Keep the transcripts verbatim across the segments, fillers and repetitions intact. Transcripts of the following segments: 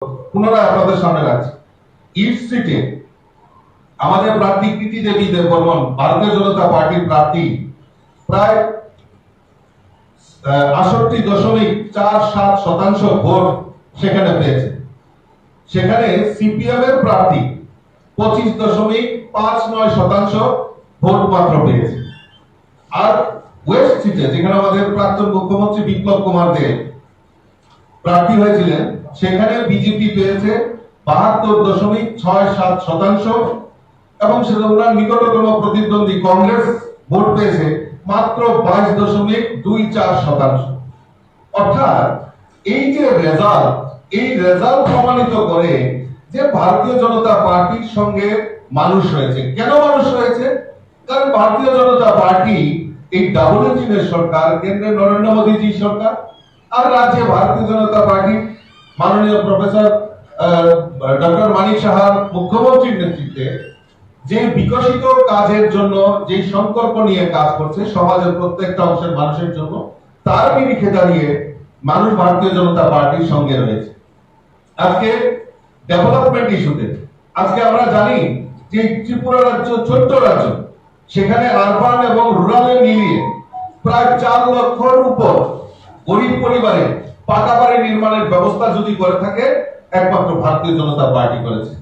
পুনরায় আপনাদের সামনে রাখছি। ইস্ট সিটে আমাদের প্রার্থী কৃতি দেবী দেববর্মন, ভারতীয় জনতা পার্টির প্রার্থী, প্রায় আটষট্টি দশমিক চার সাত শতাংশ ভোট সেখানে পেয়েছে। সেখানে সিপিএম এর প্রার্থী পঁচিশ দশমিক পাঁচ নয় শতাংশ ভোট মাত্র পেয়েছে। আর ওয়েস্ট সিটে, যেখানে আমাদের প্রাক্তন মুখ্যমন্ত্রী বিপ্লব কুমার দেব প্রার্থী হয়েছিলেন, সেখানে বিজেপি পেয়েছে বাহাত্তর দশমিক ছয় সাত শতাংশ এবং সেটা ওনার নিকটতম প্রতিদ্বন্দ্বী কংগ্রেস ভোট পেয়েছে মাত্র বাইশ দশমিক দুই চার শতাংশ। অর্থাৎ এই যে রেজাল্ট, এই রেজাল্ট প্রমাণিত করে যে ভারতীয় জনতা পার্টির সঙ্গে মানুষ রয়েছে। কেন মানুষ রয়েছে? কারণ ভারতীয় জনতা পার্টি, এই ডাবল ইঞ্জিনের সরকার, কেন্দ্রে নরেন্দ্র মোদীজি সরকার, আর রাজ্যে ভারতীয় জনতা পার্টি মাননীয় প্রফেসর ডক্টর মানিক সাহার মুখ্যমন্ত্রীর নেতৃত্বে যে বিকশিত কাজের জন্য যে সংকল্প নিয়ে কাজ করছে সমাজের প্রত্যেকটা অংশের মানুষের জন্য, তার নিরিখে দাঁড়িয়ে মানুষ ভারতীয় জনতা পার্টির সঙ্গে রয়েছে। আজকে ডেভেলপমেন্ট ইস্যুতে আজকে আমরা জানি যে ত্রিপুরা রাজ্য ছোট্ট রাজ্য, সেখানে আরবান এবং রুরালে মিলিয়ে প্রায় চার লক্ষর উপর গরিব পরিবারে পাকা বাড়ি নির্মাণের ব্যবস্থা যদি করে থাকে, একমাত্র ভারতীয় জনতা পার্টি করেছে।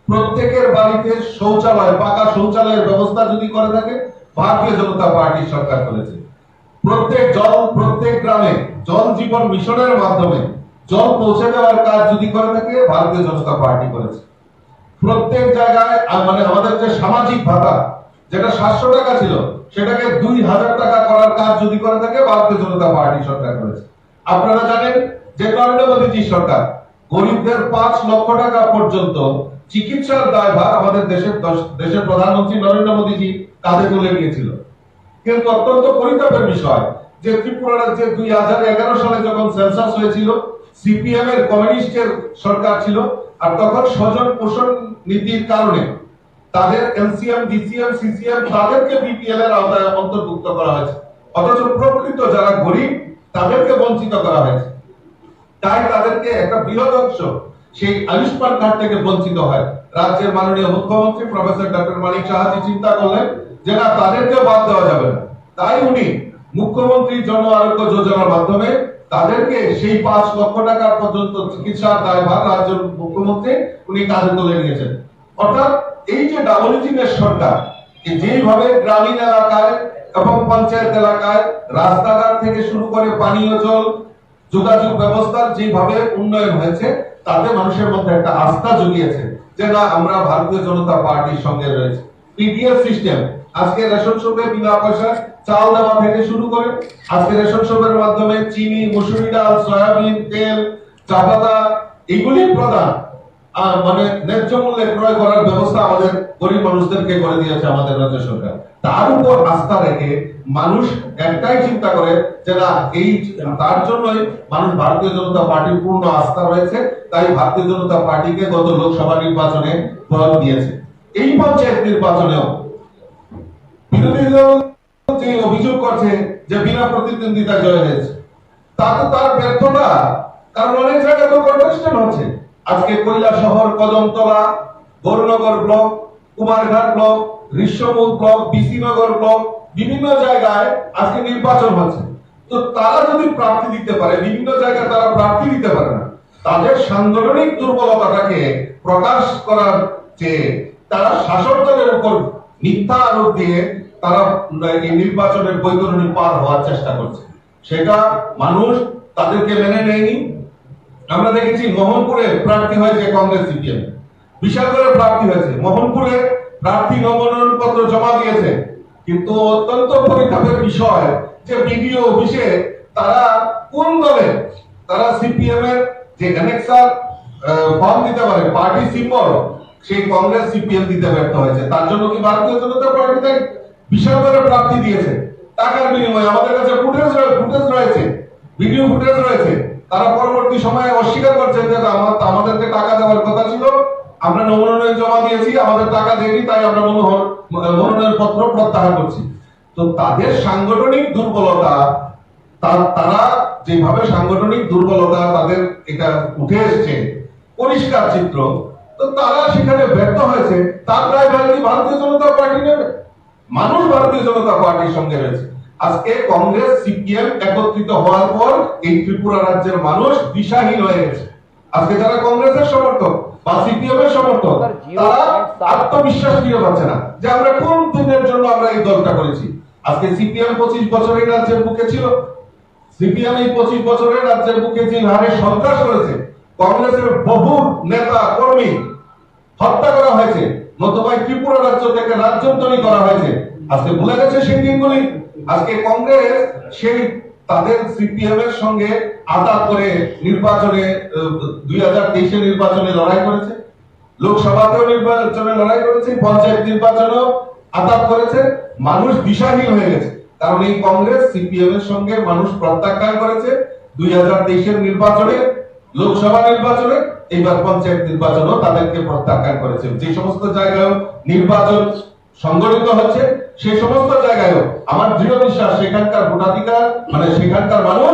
প্রত্যেকের বাড়িতে শৌচালয়, পাকা শৌচালয়ের ব্যবস্থা যদি করে থাকে, ভারতীয় জনতা পার্টি সরকার করেছে। প্রত্যেক জল, প্রত্যেক গ্রামে জল জীবন মিশনের মাধ্যমে জল পৌঁছে দেওয়ার কাজ যদি করে থাকে, ভারতীয় জনতা পার্টি করেছে। প্রত্যেক জায়গায়, আ, মানে, আমাদের যে সামাজিক ভাতা, যেটা সাতশো টাকা ছিল, সেটাকে দুই হাজার টাকা করার কাজ যদি করে থাকে, ভারতীয় জনতা পার্টি সরকার করেছে। আপনারা জানেন যে নরেন্দ্র মোদীজি সরকার গরিবদের পাঁচ লক্ষ টাকা পর্যন্ত চিকিৎসার দায়ভার আমাদের দেশের দশ-, দেশের প্রধানমন্ত্রী নরেন্দ্র মোদীজি কাঁধে তুলে নিয়েছিল। কিন্তু অত্যন্ত পরিতাপের বিষয় যে ত্রিপুরা রাজ্যে দুই হাজার এগারো সালে যখন সেন্সাস হয়েছিল, সিপিএম এর, কমিউনিস্টের সরকার ছিল, আর তখন স্বজন পোষণ নীতির কারণে তাদের এলসিএম, ডিসিএম, সিসিএম তাদেরকে বিপিএল এর আওতায় অন্তর্ভুক্ত করা হয়েছে, অথচ প্রকৃত যারা গরিব তাদেরকে বঞ্চিত করা হয়েছে। তাই তাদেরকে একটা বৃহৎ অংশ সেই আয়ুষ্মান কার্ড থেকে বঞ্চিত হয়। রাজ্যের মাননীয় মুখ্যমন্ত্রী প্রফেসর ডক্টর মানিক সাহাজি চিন্তা করলেন যে না, তাদেরকে বাদ দেওয়া যাবে না। তাই উনি মুখ্যমন্ত্রী জন আরোগ্য যোজনার মাধ্যমে তাদেরকে সেই পাঁচ লক্ষ টাকার পর্যন্ত চিকিৎসার দায়ভার রাজ্যের মুখ্যমন্ত্রী উনি কাঁধে তুলে নিয়েছেন। অর্থাৎ এই যে ডাবল ইঞ্জিনের সরকার, যে যেইভাবে গ্রামীণ এলাকায় এবং পঞ্চায়েত এলাকায় রাস্তাঘাট থেকে শুরু করে পানীয় জল, যোগাযোগ ব্যবস্থার যেভাবে উন্নয়ন হয়েছে, তাতে মানুষের মধ্যে একটা আস্থা জুগিয়েছে যে না, আমরা ভারতীয় জনতা পার্টির সঙ্গে রয়েছি। পিডিএস সিস্টেম, আজকে রেশন শপে বিনা পয়সা চাল দেওয়া থেকে শুরু করে আজকে রেশন শপের মাধ্যমে চিনি, মুসুরি ডাল, সয়াবিন তেল, চা পাতা, এগুলি প্রদান, আহ, মানে, ন্যায্য মূল্যে ক্রয় করার ব্যবস্থা আমাদের গরিব মানুষদেরকে করে দিয়েছে আমাদের রাজ্য সরকার। তার উপর আস্থা রেখে মানুষ একটাই চিন্তা করে যে না, এই, তার জন্যই মানুষ ভারতীয় জনতা পার্টির পূর্ণ আস্থা রয়েছে, তাই ভারতীয় জনতা পার্টিকে গত লোকসভা নির্বাচনে ভোট দিয়েছে। এই পঞ্চায়েত নির্বাচনেও বিরোধী দল যে অভিযোগ করছে যে বিনা প্রতিদ্বন্দ্বিতা জয় হয়েছে, তা তো তার ব্যর্থতা, কারণ অনেক জায়গায় তো কন্টেস্টেন্ট হচ্ছে। আজকে কৈলাসহর, কদমতলা, গৌরনগর ব্লক, কুমারঘাট ব্লক, ঋষ্যমূল ব্লক, বিসিনগর ব্লক, বিভিন্ন জায়গায় আজকে নির্বাচন হচ্ছে। তো তারা যদি প্রার্থী দিতে পারে, বিভিন্ন জায়গায় তারা প্রার্থী দিতে পারে না, তাদের সাংগঠনিক দুর্বলতাটাকে প্রকাশ করার চেয়ে তারা শাসক দলের উপর মিথ্যা আরোপ দিয়ে তারা এই নির্বাচনের বৈতরণী পার হওয়ার চেষ্টা করছে। সেটা মানুষ তাদেরকে মেনে নেয়নি। আমরা দেখেছি মোহনপুরে প্রার্থী হয়েছে কংগ্রেস সিপিএম, বিশালগড়ে প্রার্থী হয়েছে, মোহনপুরে প্রার্থী মনোনয়ন পত্র জমা দিয়েছে, কিন্তু অত্যন্ত পরিতাপের বিষয় যে বিডিও অফিসে তারা কোন দলের, তারা সিপিএম এর যে অ্যানেক্সার ফর্ম দিতে পারে, পার্টি সিম্বল, সেই কংগ্রেস সিপিএম দিতে ব্যর্থ হয়েছে। তার জন্য কি ভারতীয় জনতা পার্টি তাই বিশাল করে প্রার্থী দিয়েছে? টাকার বিনিময়ে আমাদের কাছে ফুটেজ, ফুটেজ রয়েছে, ভিডিও ফুটেজ রয়েছে। তারা পরবর্তী সময়ে অস্বীকার করছেন যে আমার, আমাদেরকে টাকা দেওয়ার কথা ছিল, আমরা নমুনা জমা দিয়েছি, আমাদের টাকা দেয়নি, তাই আমরা মনোহর মনোনয়ন পত্র প্রত্যাহার করছি। তো তাদের সাংগঠনিক দুর্বলতা, তা-, তারা যেভাবে সাংগঠনিক দুর্বলতা তাদের এটা উঠে এসছে, পরিষ্কার চিত্র। তো তারা সেখানে ব্যর্থ হয়েছে, তার দায়ভার কি ভারতীয় জনতা পার্টি নেবে? মানুষ ভারতীয় জনতা পার্টির সঙ্গে রয়েছে। আজকে কংগ্রেস, সিপিএম একত্রিত হওয়ার পর এই ত্রিপুরা রাজ্যের মানুষ দিশাহীন হয়ে গেছে। আজকে যারা কংগ্রেসের সমর্থক বা সিপিএম এর সমর্থক, তারা আত্মবিশ্বাস ফিরে পাচ্ছে না যে আমরা কোন দিনের জন্য আমরা এই দলটা করেছি। আজকে সিপিএম পঁচিশ বছর এই রাজ্যের বুকে ছিল, সিপিএম এই পঁচিশ বছরের রাজ্যের বুকে যে হারে সন্ত্রাস করেছে, কংগ্রেসের বহু নেতা কর্মী হত্যা করা হয়েছে, নতুবা এই ত্রিপুরা রাজ্য থেকে রাজ্যদ্রোহী করা হয়েছে। আজকে ভুলে গেছে সেই দিনগুলি। আজকে কংগ্রেস সেই তাদের সিপিএম এর সঙ্গে আতাত করে নির্বাচনে, আহ, দুই হাজার তেইশে নির্বাচনে লড়াই করেছে, লোকসভাতেও নির্বাচনে লড়াই করেছে, পঞ্চায়েত নির্বাচনেও আতাত করেছে। মানুষ দিশাহীন হয়ে গেছে, কারণ এই কংগ্রেস সিপিএম এর সঙ্গে মানুষ প্রত্যাখ্যান করেছে। দুই হাজার তেইশের নির্বাচনে, লোকসভা নির্বাচনে, এইবার পঞ্চায়েত নির্বাচনও তাদেরকে প্রত্যাখ্যান করেছে। যে সমস্ত জায়গায় নির্বাচন সংগঠিত হচ্ছে, সেই সমস্ত জায়গায়ও আমার দৃঢ় বিশ্বাস সেখানকার ভোটাধিকার, মানে সেখানকার মানুষ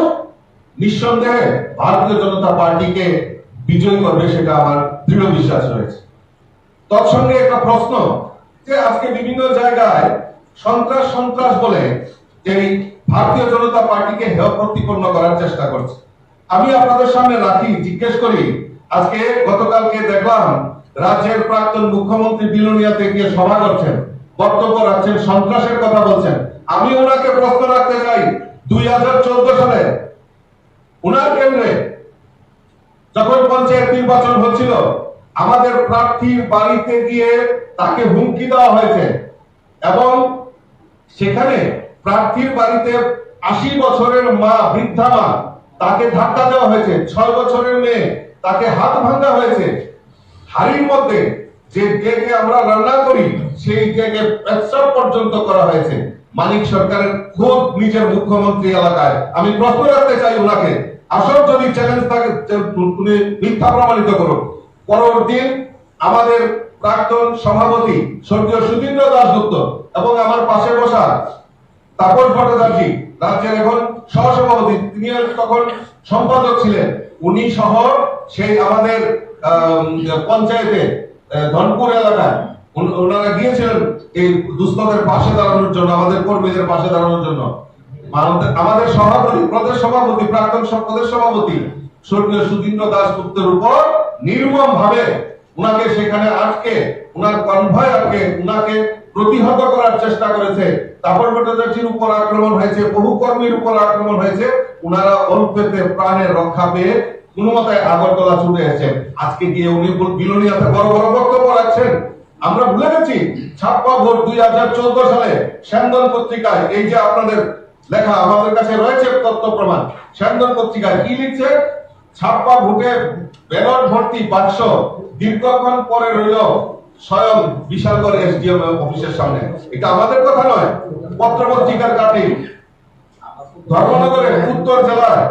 নিঃসন্দেহে ভারতীয় জনতা পার্টিকে বিজয় করবে, সেটা আমার দৃঢ় বিশ্বাস রয়েছে। তৎসঙ্গে একটা প্রশ্ন, যে আজকে বিভিন্ন জায়গায় সন্ত্রাস সন্ত্রাস বলে এই ভারতীয় জনতা পার্টিকে হেয় প্রতিপন্ন করার চেষ্টা করছে। আমি আপনাদের সামনে রাখি, জিজ্ঞেস করি, আজকে গতকালকে দেখলাম রাজ্যের প্রাক্তন মুখ্যমন্ত্রী বিলোনিয়াতে গিয়ে সভা করছেন, বক্তব্য রাখছেন, সন্ত্রাসের কথা বলছেন। আমি ওনাকে প্রশ্ন রাখতে চাই, দুই হাজার চোদ্দ সালে ওনার কেন্দ্রে যখন পঞ্চায়েত নির্বাচন হচ্ছিল, আমাদের প্রার্থীর বাড়িতে গিয়ে তাকে হুমকি দেওয়া হয়েছে এবং সেখানে প্রার্থীর বাড়িতে আশি বছরের মা, বৃদ্ধা মা, তাকে ধাক্কা দেওয়া হয়েছে। ছয় বছরের মেয়ে, তাকে হাত ভাঙা হয়েছে। হাড়ির মধ্যে যে কেকে আমরা রান্না করি, সেই কেকে পেচ্ছাপ পর্যন্ত করা হয়েছে। মানিক সরকারের খোদ নিজের মুখ্যমন্ত্রী এলাকায়। আমি প্রশ্ন রাখতে চাই ওনাকে, আসল যদি চ্যালেঞ্জ থাকে, যে উনি মিথ্যা প্রমাণিত করুন। পরের দিন আমাদের প্রাক্তন সভাপতি স্বর্গীয় সুধীন্দ্র দাশগুপ্ত এবং আমার পাশে বসা তাপস ভট্টাচার্য, রাজ্যের এখন সহসভাপতি, তিনি তখন সম্পাদক ছিলেন, উনি সহ সেই আমাদের, আম, পঞ্চায়েতে, আহ, ধনপুর এলাকায় উন-, ওনারা গিয়েছিলেন এই দুস্থদের পাশে দাঁড়ানোর জন্য, আমাদের কর্মীদের পাশে দাঁড়ানোর জন্য। আমাদের, আমাদের সভাপতি, প্রদেশ সভাপতি, প্রাক্তন স-, প্রদেশ সভাপতি স্বর্গীয় সুধীন্দ্র দাশগুপ্তের উপর নির্মম ভাবে ওনাকে সেখানে আটকে, ওনার কনভয় আটকে, ওনাকে প্রতিহত করার চেষ্টা করেছে। তাপস ভট্টাচার্যের উপর আক্রমণ হয়েছে, বহু কর্মীর উপর আক্রমণ হয়েছে। ওনারা অল্পেতে প্রাণে রক্ষা পেয়ে কোনো মতে আগরতলা ছুটে এসেছেন। আজকে গিয়ে উনি বল-, বিলোনিয়াতে বড় বড় বক্তব্য রাখছেন। আমরা ভুলে গেছি ছাপ্পা ভোট দুই হাজার চোদ্দ সালে স্যান্দন পত্রিকায়, এই যে আপনাদের লেখা, আমাদের কাছে রয়েছে তথ্য প্রমাণ, স্যান্দন পত্রিকায় কি লিখছে? ছাপ্পা ভোটে ব্যালট ভর্তি বাক্স দীর্ঘক্ষণ পড়ে রইল স্বয়ং বিশালগড় এসডিএম অফিসের সামনে। এটা আমাদের কথা নয়, পত্র পত্রিকার কাটিং। ধর্মনগরের উত্তর জেলায়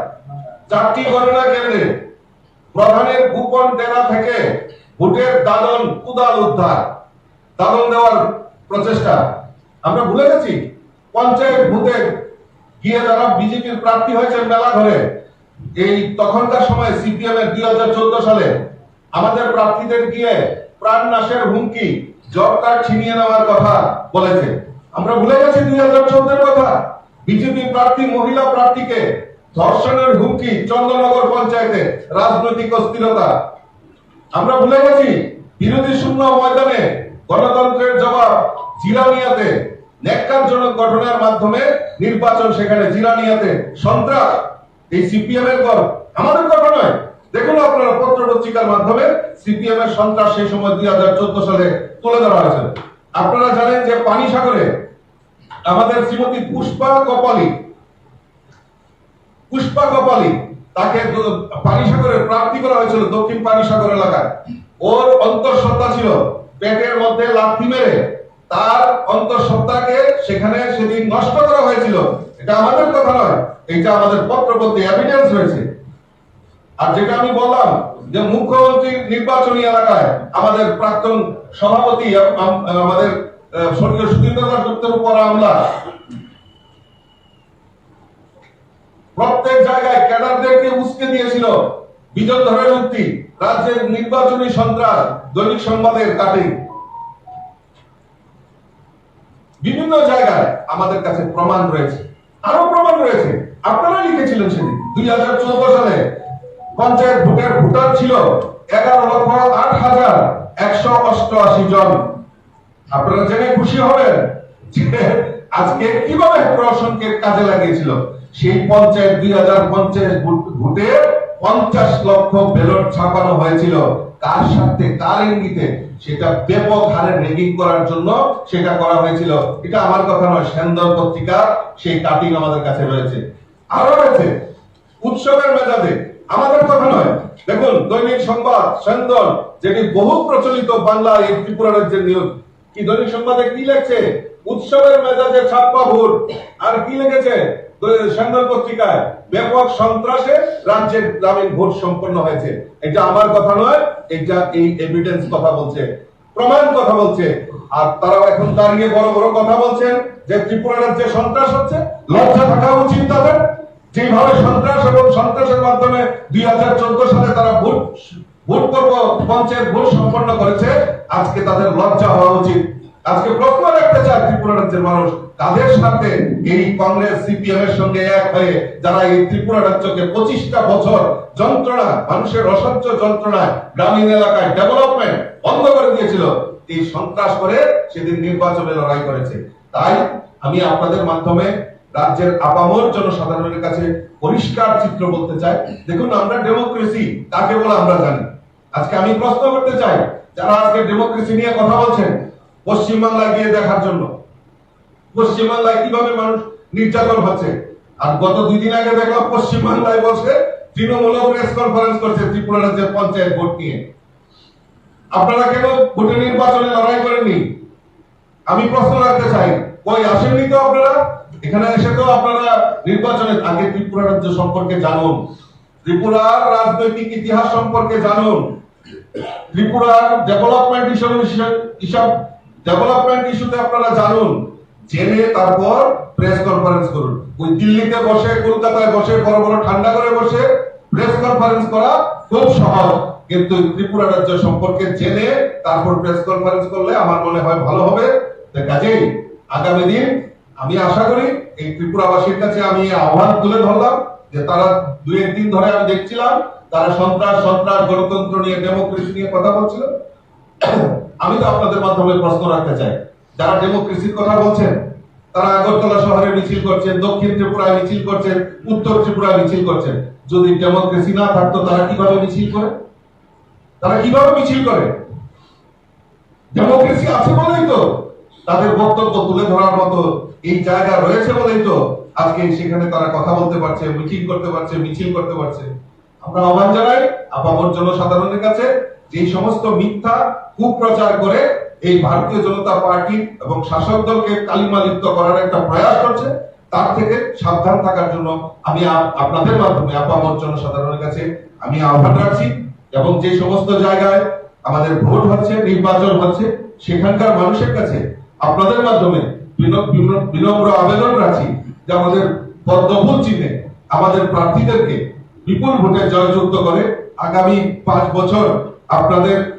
চারটি গণনা কেন্দ্রে প্রধানের গোপন ডেরা থেকে ভোটের দাদন কুদাল উদ্ধার, দাদন দেওয়ার প্রচেষ্টা। আমরা ভুলে গেছি পঞ্চায়েত ভোটে গিয়ে যারা বিজেপির প্রার্থী হয়েছেন মেলা ঘরে, এই তখনকার সময় সিপিএম এর দুই হাজার চোদ্দ সালে আমাদের প্রার্থীদের গিয়ে প্রাণ নাশের হুমকি, জব কার্ড ছিনিয়ে নেওয়ার কথা বলেছে। আমরা ভুলে গেছি দুই হাজার চোদ্দ কথা। বিজেপি প্রার্থী মহিলা প্রার্থীকে ধর্ষণের হুমকি, চন্দননগর পঞ্চায়েতে রাজনৈতিক অস্থিরতা। আমরা ভুলে গেছি বিরোধী শূন্য ময়দানে গণতন্ত্রের জবাব জিরানিয়াতে ন্যাক্কারজনক ঘটনার মাধ্যমে নির্বাচন, সেখানে জিরানিয়াতে সন্ত্রাস। এই সিপিএম এর গল্প, আমাদের কথা নয়। দেখুন আপনারা পত্র পত্রিকার মাধ্যমে সিপিএম এর সন্ত্রাস সেই সময় দুই হাজার চোদ্দ সালে তুলে ধরা হয়েছে। আপনারা জানেন যে পানিসাগরে আমাদের শ্রীমতী পুষ্পা কপালী, পুষ্পা কপালী, তাকে দ-, পানিসাগরে প্রার্থী করা হয়েছিল দক্ষিণ পানিসাগর এলাকায়। ওর অন্তঃসত্ত্বা ছিল, পেটের মধ্যে লাথি মেরে তার অন্তঃসত্ত্বাকে সেখানে সেদিন নষ্ট করা হয়েছিল। এটা আমাদের কথা নয়, এটা আমাদের পত্রপত্রে এভিডেন্স রয়েছে। আর যেটা আমি বললাম যে মুখ্যমন্ত্রীর নির্বাচনী এলাকায় আমাদের প্রাক্তন সভাপতি এবং আম-, আমাদের, আহ, স্বর্গীয় সুধীন্দ্র দাশগুপ্তের উপর হামলা, প্রত্যেক জায়গায় ক্যাডারদেরকে উস্কে দিয়েছিল বিজন ধরের উক্তি। রাজ্যের নির্বাচনী সন্ত্রাস, দৈনিক সংবাদের কাটিং, বিভিন্ন জায়গায় আমাদের কাছে প্রমাণ রয়েছে, আরো প্রমাণ রয়েছে। আপনারা লিখেছিলেন সেদিন, দুই হাজার চোদ্দ সালে পঞ্চায়েত ভোটের ভোটার ছিল এগারো লক্ষ আট হাজার একশো অষ্টআশি জন। আপনারা জেনে খুশি হবেন যে আজকে কিভাবে প্রহসনকে কাজে লাগিয়েছিল। সেই পঞ্চায়েত, দুই হাজার পঞ্চাশ ভোট-, ভোটে পঞ্চাশ লক্ষ ব্যালট ছাপানো হয়েছিল। কার স্বার্থে, কার ইঙ্গিতে? সেটা ব্যাপক হারে রেগিং করার জন্য সেটা করা হয়েছিল। এটা আমার কথা নয়, সেন্দল পত্রিকার সেই কাটিং আমাদের কাছে রয়েছে, আরো রয়েছে। উৎসবের মেজাজে, আমাদের কথা নয়। দেখুন, দৈনিক সংবাদ সেন্দল, যেটি বহু প্রচলিত বাংলা, এই ত্রিপুরা রাজ্যের নিউজ, কি দৈনিক সংবাদে কি লেখছে? উৎসবের মেজাজে ছাপ্পা ভোট। আর কি লিখেছে দৈ-, সেন্দল পত্রিকায়? ব্যাপক সন্ত্রাসে রাজ্যের গ্রামীণ ভোট সম্পন্ন হয়েছে। এটা আমার কথা নয়, এটা এই এভিডেন্স কথা বলছে, প্রমাণ কথা বলছে। আর তারাও এখন দাঁড়িয়ে বড় বড় কথা বলছেন যে ত্রিপুরা রাজ্যে সন্ত্রাস হচ্ছে। লজ্জা থাকা উচিত তাদের। যেভাবে সন্ত্রাস এবং সন্ত্রাসের মাধ্যমে দুই হাজার চোদ্দ সালে তারা ভোট, ভোট পর্ব, পঞ্চায়েত ভোট সম্পন্ন করেছে, আজকে তাদের লজ্জা হওয়া উচিত। আজকে প্রশ্ন রাখতে চায় ত্রিপুরা রাজ্যের মানুষ, তাদের সাথে এই কংগ্রেস সিপিএম এর সঙ্গে এক হয়ে যারা এই ত্রিপুরা রাজ্যকে পঁচিশটা বছর যন্ত্রণা, মানুষের অসহ্য যন্ত্রণায় গ্রামীণ এলাকায় ডেভেলপমেন্ট বন্ধ করে দিয়েছিল, এই সন্ত্রাস করে সেদিন নির্বাচনে লড়াই করেছে। তাই আমি আপনাদের মাধ্যমে রাজ্যের আপামর জনসাধারণের কাছে পরিষ্কার চিত্র বলতে চাই। দেখুন, আমরা ডেমোক্রেসি কাকে বলে আমরা জানি। আজকে আমি প্রশ্ন করতে চাই, যারা আজকে ডেমোক্রেসি নিয়ে কথা বলছেন, পশ্চিমবাংলায় গিয়ে দেখার জন্য, পশ্চিমবাংলায় কিভাবে মানুষ নির্যাতন হচ্ছে। আর গত দুই দিন আগে দেখলাম, পশ্চিমবাংলায় বসে তৃণমূলও প্রেস কনফারেন্স করছে ত্রিপুরা রাজ্যের পঞ্চায়েত ভোট নিয়ে। আপনারা কেন ভোটে নির্বাচনে লড়াই করেননি? আমি প্রশ্ন রাখতে চাই, কই আসেননি তো আপনারা? এখানে এসে তো আপনারা নির্বাচনের আগে ত্রিপুরা রাজ্য সম্পর্কে জানুন, ত্রিপুরার রাজনৈতিক ইতিহাস সম্পর্কে জানুন, ত্রিপুরার ডেভেলপমেন্ট ইস্যু, ইস্যু, ডেভেলপমেন্ট ইস্যুতে আপনারা জানুন, জেনে তারপর প্রেস কনফারেন্স করুন। ওই দিল্লিতে বসে, কলকাতায় বসে, বড় বড় ঠান্ডা করে বসে প্রেস কনফারেন্স করা খুব সহজ, কিন্তু ত্রিপুরা রাজ্য সম্পর্কে জেনে তারপর প্রেস কনফারেন্স করলে আমার মনে হয় ভালো হবে। তো কাজেই আগামী দিন আমি আশা করি এই ত্রিপুরাবাসীর কাছে আমি এই আহ্বান তুলে ধরলাম যে তারা দুই একদিন ধরে আমি দেখছিলাম তারা সন্ত্রাস, সন্ত্রাস, গণতন্ত্র নিয়ে, ডেমোক্রেসি নিয়ে কথা বলছিল। আমি তো আপনাদের মাধ্যমে প্রশ্ন রাখতে চাই, যারা ডেমোক্রেসির কথা বলছেন, তারা আগরতলা শহরে মিছিল করছেন, দক্ষিণ ত্রিপুরায় মিছিল করছেন, উত্তর ত্রিপুরায় মিছিল করছেন। যদি ডেমোক্রেসি না থাকতো, তারা কিভাবে মিছিল করে, তারা কিভাবে মিছিল করে? ডেমোক্রেসি আছে বলেই তো, তাদের বক্তব্য তুলে ধরার মতো এই জায়গা রয়েছে বলেই তো আজকে সেখানে তারা কথা বলতে পারছে, মিটিং করতে পারছে, মিছিল করতে পারছে। আমরা আহ্বান জানাই আপামর জনসাধারণের কাছে, যে সমস্ত মিথ্যা কুপ্রচার করে এই ভারতীয় জনতা পার্টি এবং শাসক দলকে কালিমালিপ্ত করার একটা প্রয়াস করছে, তার থেকে সাবধান থাকার জন্য আমি আপ-, আপনাদের মাধ্যমে আপামর জনসাধারণের কাছে আমি আহ্বান রাখছি। এবং যে সমস্ত জায়গায় আমাদের ভোট হচ্ছে, নির্বাচন হচ্ছে, সেখানকার মানুষের কাছে আপনাদের মাধ্যমে বিন-, বিন-, বিনম্র আবেদন রাখছি যে আমাদের পদ্মফুল চিহ্নে আমাদের প্রার্থীদেরকে বিপুল ভোটে জয়যুক্ত করে আগামী পাঁচ বছর আপনাদের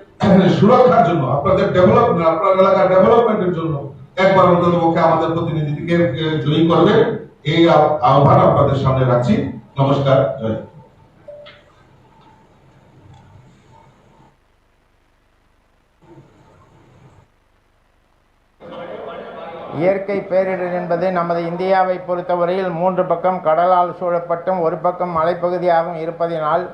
সুরক্ষার জন্য, আপনাদের ডেভেলপমেন্ট, আপনার এলাকার ডেভেলপমেন্টের জন্য একবার অন্তত পক্ষে আমাদের প্রতিনিধিকে, এ, জয়ী করবে, এই আহ্বান আপনাদের সামনে রাখছি। নমস্কার, জয় হিন্দ। இயற்கை பேரிடர் என்பது நமது இந்தியாவை பொறுத்தவரையில் மூன்று பக்கம் கடலால் சூழப்பட்டும் ஒரு பக்கம் மலைப்பகுதியாகவும் இருப்பதினால்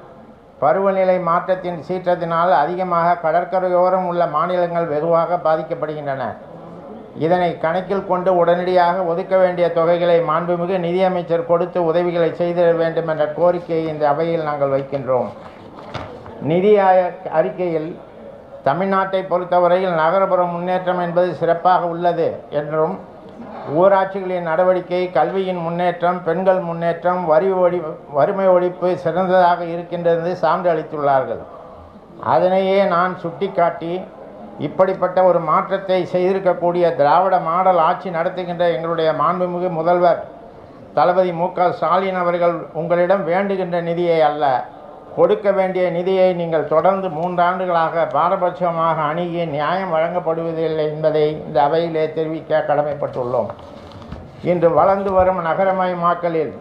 பருவநிலை மாற்றத்தின் சீற்றத்தினால் அதிகமாக கடற்கரையோரம் உள்ள மாநிலங்கள் வெகுவாக பாதிக்கப்படுகின்றன. இதனை கணக்கில் கொண்டு உடனடியாக ஒதுக்க வேண்டிய தொகைகளை மாண்புமிகு நிதியமைச்சர் கொடுத்து உதவிகளை செய்திட வேண்டும் என்ற கோரிக்கையை இந்த அவையில் நாங்கள் வைக்கின்றோம். நிதி ஆய- அறிக்கையில் தமிழ்நாட்டை பொறுத்தவரையில் நகர்ப்புற முன்னேற்றம் என்பது சிறப்பாக உள்ளது என்றும், ஊராட்சிகளின் நடவடிக்கை, கல்வியின் முன்னேற்றம், பெண்கள் முன்னேற்றம், வரி ஒழி- வறுமை ஒழிப்பு சிறந்ததாக இருக்கின்றது சான்று அளித்துள்ளார்கள். அதனையே நான் சுட்டிக்காட்டி, இப்படிப்பட்ட ஒரு மாற்றத்தை செய்திருக்கக்கூடிய, திராவிட மாடல் ஆட்சி நடத்துகின்ற எங்களுடைய மாண்புமிகு முதல்வர் தளபதி மு க ஸ்டாலின் அவர்கள் உங்களிடம் வேண்டுகின்ற நிதியை அல்ல, கொடுக்க வேண்டிய நிதியை நீங்கள் தொடர்ந்து மூன்றாண்டுகளாக பாரபட்சமாக அணுகி, நியாயம் வழங்கப்படுவதில்லை என்பதை இந்த அவையிலே தெரிவிக்க கடமைப்பட்டுள்ளோம். இன்று வளர்ந்து வரும் நகரமயமாக்கலில்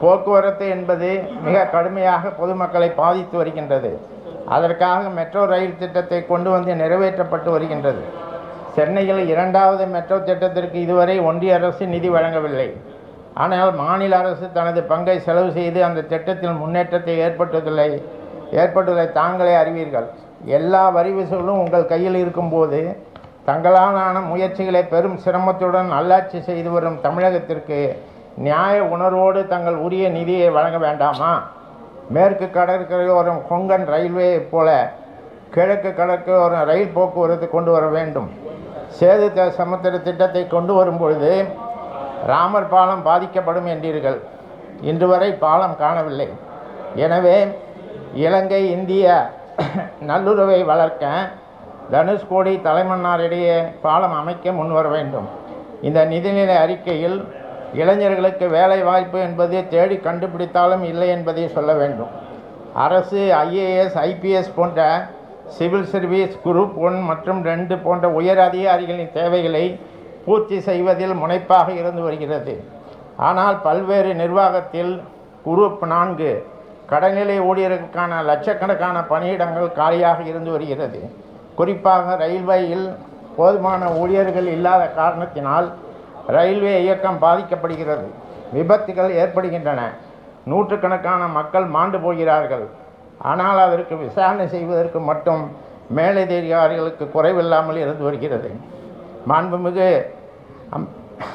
போக்குவரத்து என்பது மிக கடுமையாக பொதுமக்களை பாதித்து வருகின்றது. அதற்காக மெட்ரோ ரயில் திட்டத்தை கொண்டு வந்து நிறைவேற்றப்பட்டு வருகின்றது. சென்னையில் இரண்டாவது மெட்ரோ திட்டத்திற்கு இதுவரை ஒன்றிய அரசு நிதி வழங்கவில்லை. ஆனால், மாநில அரசு தனது பங்கை செலவு செய்து அந்த திட்டத்தில் முன்னேற்றத்தை ஏற்பட்டுள்ளதை ஏற்பட்டுள்ளதை தாங்களே அறிவீர்கள். எல்லா வரி வசூலும் உங்கள் கையில் இருக்கும்போது, தங்களாலான முயற்சிகளை பெரும் சிரமத்துடன் நல்லாட்சி செய்து வரும் தமிழகத்திற்கு நியாய உணர்வோடு தங்கள் உரிய நிதியை வழங்க வேண்டாமா? மேற்கு கடற்கரையோரம் கொங்கன் ரயில்வேயைப் போல கிழக்கு கடற்கரையோரம் ரயில் போக்குவரத்து கொண்டு வர வேண்டும். சேது த- சமுத்திர திட்டத்தை கொண்டு வரும் பொழுது, "ராமர் பாலம் பாதிக்கப்படும்" என்றீர்கள். இன்று வரை பாலம் காணவில்லை. "இலங்கை இந்திய நல்லுறவை வளர்க்க தனுஷ்கோடி, தலைமன்னார் இடையே பாலம் அமைக்க முன்வர வேண்டும்." இந்த நிதிநிலை அறிக்கையில் இளைஞர்களுக்கு வேலை வாய்ப்பு என்பது தேடி கண்டுபிடித்தாலும் இல்லை என்பதை சொல்ல வேண்டும். அரசு I A S, I P S போன்ற சிவில் சர்வீஸ் குரூப் ஒன் மற்றும் ரெண்டு போன்ற உயர் அதிகாரிகளின் தேவைகளை பூர்த்தி செய்வதில் முனைப்பாக இருந்து வருகிறது. ஆனால், பல்வேறு நிர்வாகத்தில் குரூப் நான்கு கடைநிலை ஊழியர்களுக்கான லட்சக்கணக்கான பணியிடங்கள் காலியாக இருந்து வருகிறது. குறிப்பாக, ரயில்வேயில் போதுமான ஊழியர்கள் இல்லாத காரணத்தினால் ரயில்வே இயக்கம் பாதிக்கப்படுகிறது. விபத்துகள் ஏற்படுகின்றன. நூற்றுக்கணக்கான மக்கள் மாண்டு போகிறார்கள். ஆனால், அதற்கு விசாரணை செய்வதற்கு மட்டும் மேலதிகாரிகளுக்கு குறைவில்லாமல் இருந்து வருகிறது. மாண்புமிகு அம்-